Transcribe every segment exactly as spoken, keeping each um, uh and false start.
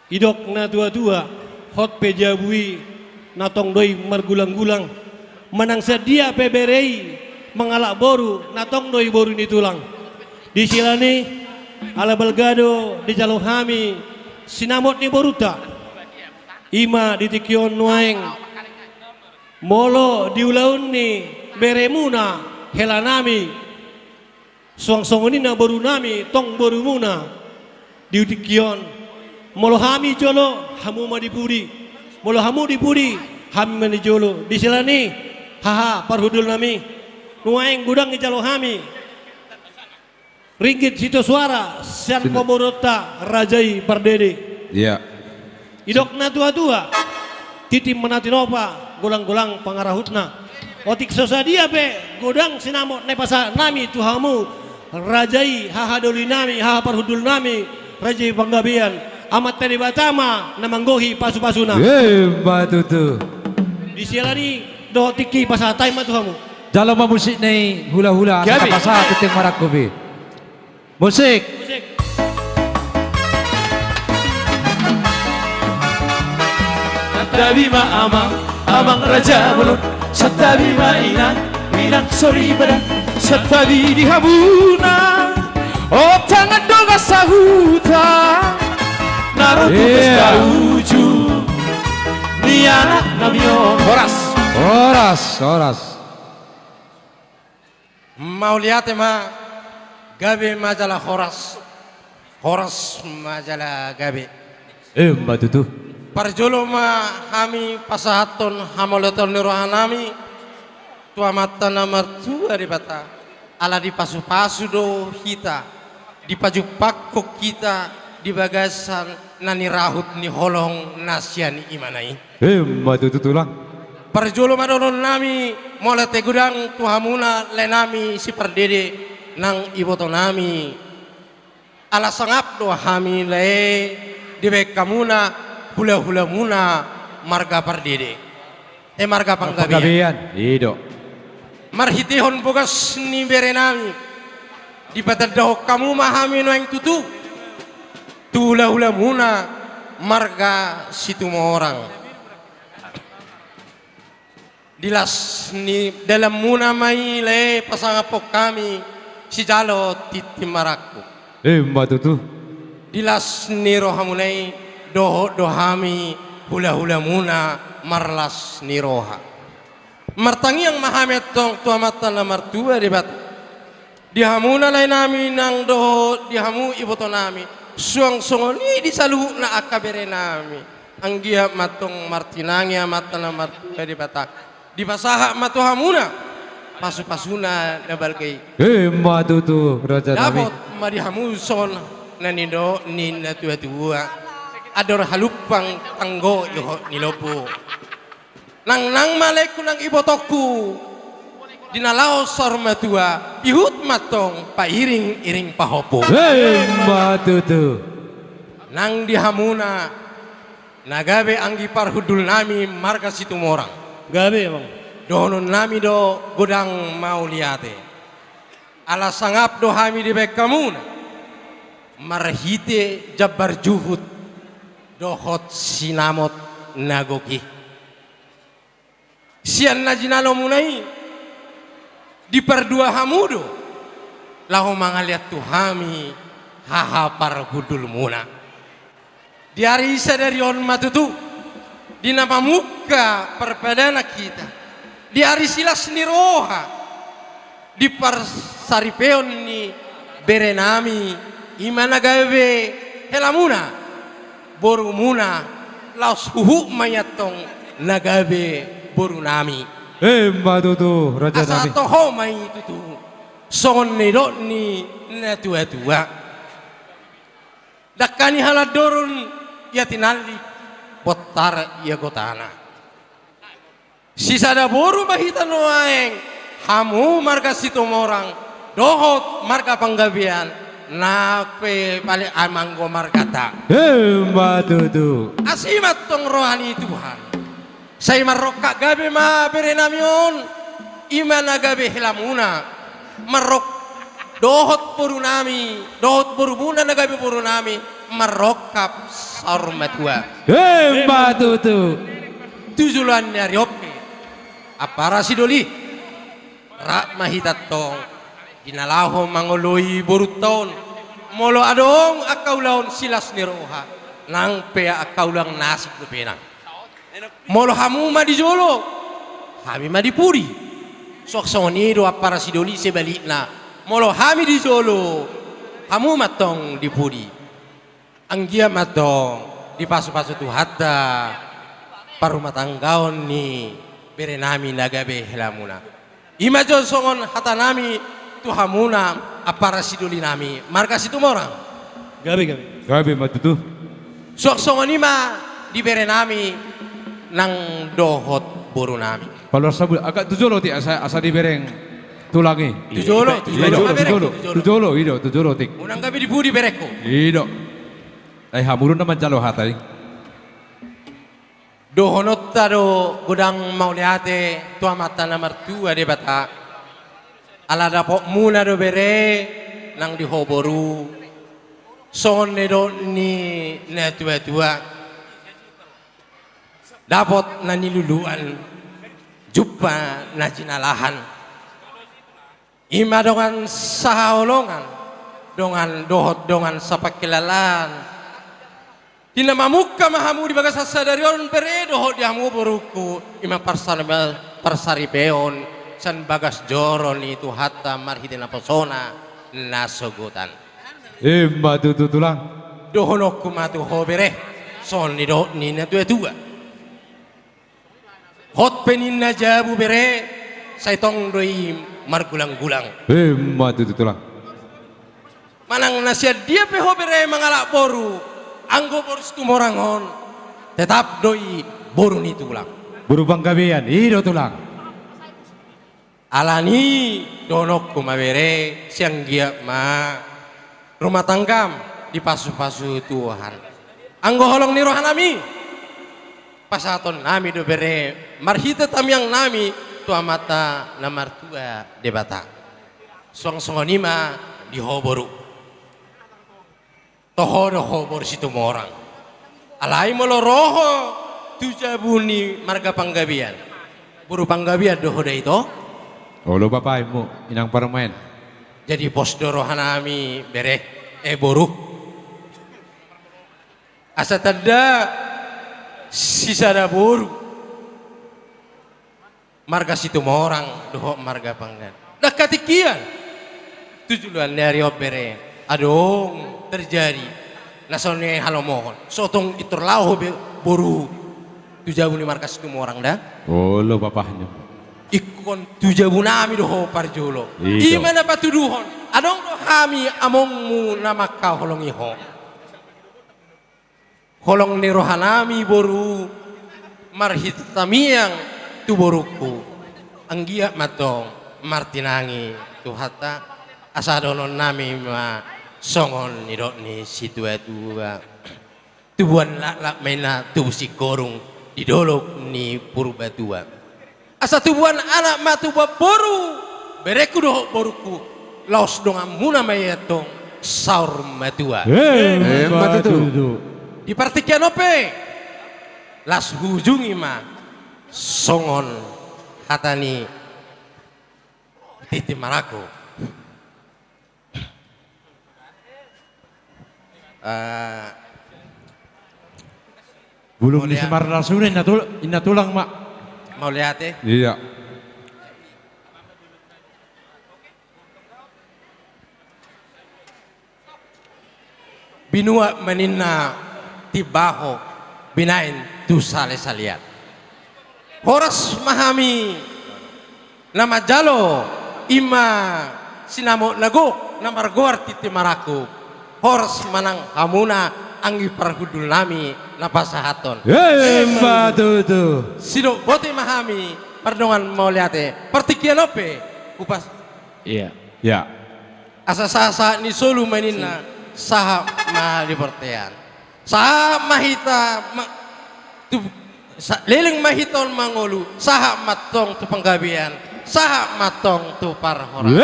Didok na tuatua, hot pe jabu i na tong do i margulanggulang, manang sian dia pe bere i mangalap boru na tong do i boru ni tulang. Di siala ni i, ala balga do dijalo hami sinamot ni borunta, i ma di tingki on nuaeng, molo di ulaon ni beremuna helanami, suang songon i na borunami tong borumuna di tingki on. Molo hami jolo, hamu ma di pudi. Molo hamu di pudi, hami ma di jolo. Di siala ni i, haha parhundulnami, nuaeng godang dijalo hami ringgit sitio suara sian Sina- komboranta raja i Pardede. Iya. Didok na tuatua, tintin ma na tinopa, golanggolang pangarahutna. Otik so sadia pe godang sinamot na dipasahat nami tu hamu, raja i hahadolinami, haha parhundulnami, raja i Panggabean, Amanta Debata ma na manggohi pasupasuna. Emma tutu. Di siala ni i, dohot tingki i pasahat hami ma tu hamu. Jalo ma musik ni hulahula, Gabe. Asa pasahat tintin marangkup i. Musik. Santabi ma amang, amang raja bolon. Santabi ma inang, inang soripada. Santabi di hamuna, ontangan dongan sahuta, na ro tu pesta ujung ni anaknami on. Horas. Horas, horas. Mauliate ma, gabe ma jala horas, horas ma jala gabe. Emma tutu. Parjolo ma hami pasahathon hamauliateon ni rohanami tu Amanta na martua Debata, ala dipasupasu do hita, dipajumpangkon hita di bagasan na nirahut ni holong na sian imana i. Emma tutu tulang. Parjolo ma dohononnami mauliate godang tu hamuna laenami si Pardede nang ibotonami. Ala sangap do hami lae dibaen hamuna hulahulamuna marga Pardede. Eh, marga Panggabean. Panggabean, i do. Marhitehon bogas ni berenami, dipatandahon hamu ma hami nuaeng tutu tu hulahulamuna marga Situmorang. Di las ni dalanmuna ma i lae pasangaphon hami sijalo tintin marangkup. Emma tutu. Di las ni rohamuna i dohot do hami hulahulamuna marlas ni roha. Martangiang ma hami antong tu Amanta na martua Debata, di hamuna laenami nang dohot di hamu ibotonami, suang songon i di saluhutna angka berenami. Anggiat ma antong martinangi Amanta na martua Debata, dipasahat ma tu hamuna pasupasuna na balga i. Emma tutu, rajanami. Dapot ma di hamu songon na nidok ni na tuatua: Andor halumpang, tanggo ihot ni lombu. Nangnang ma laengku nang ibotongku di na laho saur matua, ihut ma antong pairingiring pahompu. Emma tutu. Nang di hamuna na gabe anggi parhundulnami marga Situmorang, gabe, amang, dohononnami do godang mauliate. Ala sangap do hami dibaen hamuna marhite jambar juhut dohot sinamot na gok i. Sian na jinalomuna i, dipardua hamu do laho mangalean tu hami haha parhundulmuna. Di ari sadari on ma tutu, di na mamungka parpadanan hita, di ari silas ni roha, di parsaripeon ni berenami, i ma na gabe helamuna, borumuna, laos huhut ma i antong na gabe borunami. Emma tutu, rajanami. Asa toho ma i tutu songon na nidok ni na tuatua: Dangka ni halandorun ia tinallik, bontar ia gotana. Sisada boru ma hita nuaeng, hamu marga Situmorang dohot marga Panggabean, nang pe paling amang do marganta. Emma tutu. Asi ma antong roha ni Tuhan. Sai marrongkap gabe ma berenami on, i ma na gabe helamuna. Marrongkap dohot borunami, dohot borumuna na gabe borunami, marrongkap saur matua. Emma tutu. Tu joloan ni ari on pe, ampara sidoli, rap ma hita tong di na laho mangoloi borunta on. Molo adong angka ulaon silas ni roha, nang pe angka ulaon na asing dope nang. Molo hamu ma di jolo, hami ma di pudi. Suang songon i do ampara sidoli sebalikna. Molo hami di jolo, hamu ma tong di pudi. Anggiat ma tong dipasupasu Tuhanta parrumatanggaon ni berenami na gabe helamuna. I ma jo songon hatanami tu hamuna ampara sidolinami marga Situmorang. Gabe, gabe. Gabe ma tutu. Suang songon i ma di berenami nang dohot borunami. Paluar sabu, agak tu jolo, Tik, asa, asa dibereng tulang i. Tu jolo, tu jolo, tu jolo, tu jolo, i do, tu jolo, Tik. Unang gabe di pudi berengku. I do. Ai hamu do na manjalo hata i. Dohononta do godang mauliate tu Amanta na martua Debata. Ala dapotmuna do bere nang di ho boru, songon na nidok ni natuatua. Dapot na niluluan, jumpa na jinalahan. I ma dongan sahaholongan, dongan dohot dongan sapangkilalaan. Di na mamungka ma hamu di bagasan sadari on bere dohot di hamu borungku, i ma parsari-, parsaripeon sian bagas joro ni Tuhanta marhite naposona na sogotan. Emma tutu tulang. Dohononku ma tu ho bere, songon na nidok ni natuatua. Hot pe ninna jabu bere, sai tong do i margulanggulang. Emma tutu tulang. Manang na sian dia pe ho bere mangalap boru, anggo boru Situmorang on, tetap do i boru ni tulang. Boru Panggabean, i do tulang. Alani i dohononku ma bere, sai anggiat ma rumah tanggam dipasupasu Tuhan. Anggo holong ni rohanami, pasahatonnami do bere marhite tangiangnami tu Amanta na martua Debata. Suang songon i ma di ho boru. Toho do ho boru Situmorang. Alai molo ro ho tu jabu ni marga Panggabean, boru Panggabean do ho da, ito? Olo bapa, immu inang parumaen. Jadi pos do rohanami bere, eh, boru. Asa tanda sisada boru. Marga Situmorang dohot marga Panggabean. Ndang hatingkian. Tu joloan ni ari on bere, adong terjadi na songon i halomohon. So tong intor laho be boru tu jabu ni marga Situmorang da. Olo bapa, immu. Ingkon tu jabunami do ho parjolo. I do. I ma na patuduhon. Adong do hami amongmu na mangkaholongi ho. Holong ni rohanami boru, marhite tangiang tu borungku. Anggiat ma tong martinangi Tuhanta, asa dohononnami ma songon nidok ni situatua. Tubuan laklak ma inna tubu singkoru di dolok ni Purbatua. Asa tubuan anak ma tubuan boru, berengku dohot borungku, laos donganmuna ma i antong saur matua. Emma tutu. Di partingkian on pe, laos huujungi ma songon hata ni tintin marangkup. Eh, bulung ni simarlasuna inna tul-, inna tulang ma. Mauliate. Iya. Binuat ma ninna timbaho, binaen tu sale-salean. Horas ma hami na manjalo, i ma sinamot na gok na margoar tintin marangkup. Horas ma nang hamuna anggi parhundulnami na pasahathon. Emma tutu. Sidok boti ma hami mardongan mauliate. Partingkian on pe hupas. Iya. Iya. Asa sahat-sahat ni solu ma ninna, sahat ma di bontean. Sahat ma hita ma-, tu, sa-, leleng ma hita on mangolu, sahat ma tong tu panggabean, sahat ma tong tu parhorasan.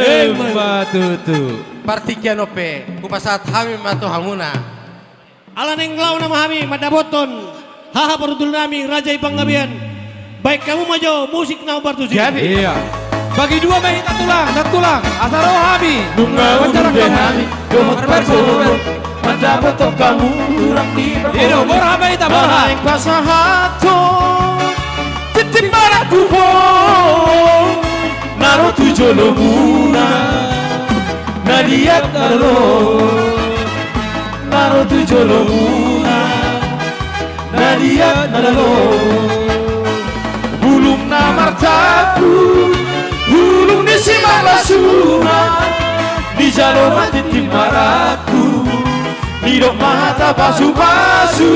Emma tutu. Partingkian on pe, hupasahat hami ma tu hamuna. Ala naeng laho nama hami mandapothon haha parhundul nami Raja i Panggabean. Baen hamu ma jo musik na partusi. Jadi. Iya. Bagi dua ma hita tulang, satu tulang. Asa ro hami. Nunga manjarak udude hami. Dohot parboruon. Mandapothon hamu tulang di parboruon. Iya, borhat ma hita, borhat. Naeng pasahathon tintin marangkup on. Na ro tu jolomuna. Na liat na lolo. Na ro tu jolomuna. Na liat na lolo. Bulung na martampuk, bulung ni simarlasuna. Dijalo ma tintin marangkup, didok ma hata pasupasu.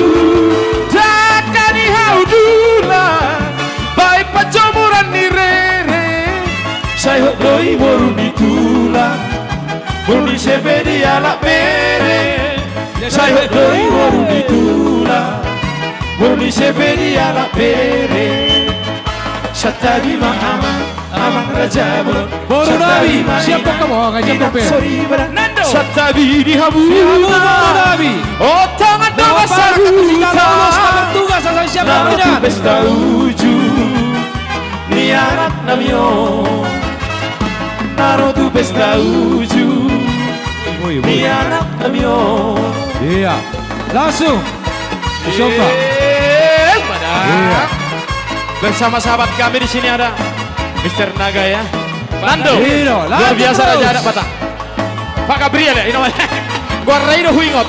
Dangka ni hau tulang, baen panjomuran ni rere. Sai hot do i boru ni tulang. Boru ni Sepedi halak bere. Sai hot do i boru ni tulang. Boru ni Sepedi halak bere. Santabi ma amang, amang raja bolon. Boru nami, siap boka mo, siap boka. Nando. Santabi di hamu. Di hamu boru nami. O tangan dua sahuta. Tugas asa siap boka. Na ro tu pesta uju. Ni anak nami on. Na ro tu pesta uju. Woi, woi. Ni anak nami on. Iya. Langsung. Coba. Eh, pada. Iya. Bersama sahabat kami di sini ada Mister Naga ya. Nando. Iya, luar biasa terus. Raja adat Batak. Pak Gabriel ya, ini namanya. Gua Ray do huingot.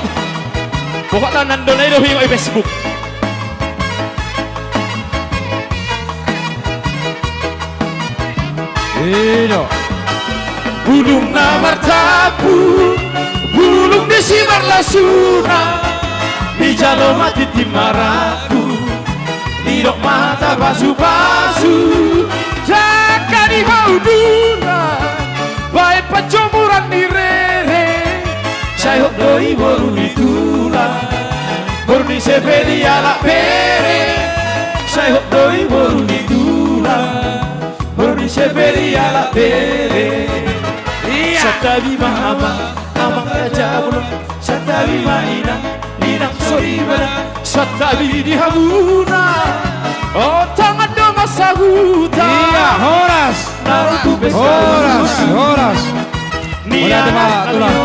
Pokokna Nando Ray do huingot di Facebook. Ido. Bulung na martampuk, bulung ni simarlasuna, dijalo ma tintin marangkup, didok ma hata pasupasu, dangka ni hau tulang, baen panjomuran ni rere. Sai hot do i boru ni tulang, boru ni Sepedi halak bere. Sai hot do i boru ni tulang, boru ni Sepedi halak bere. Iya. Santabi ma amang, amang raja bolon. Santabi ma inang, inang soripada. Santabi di hamuna. O tangan dua sahuta. Iya, horas. Horas, horas. Mauliate ma tulang.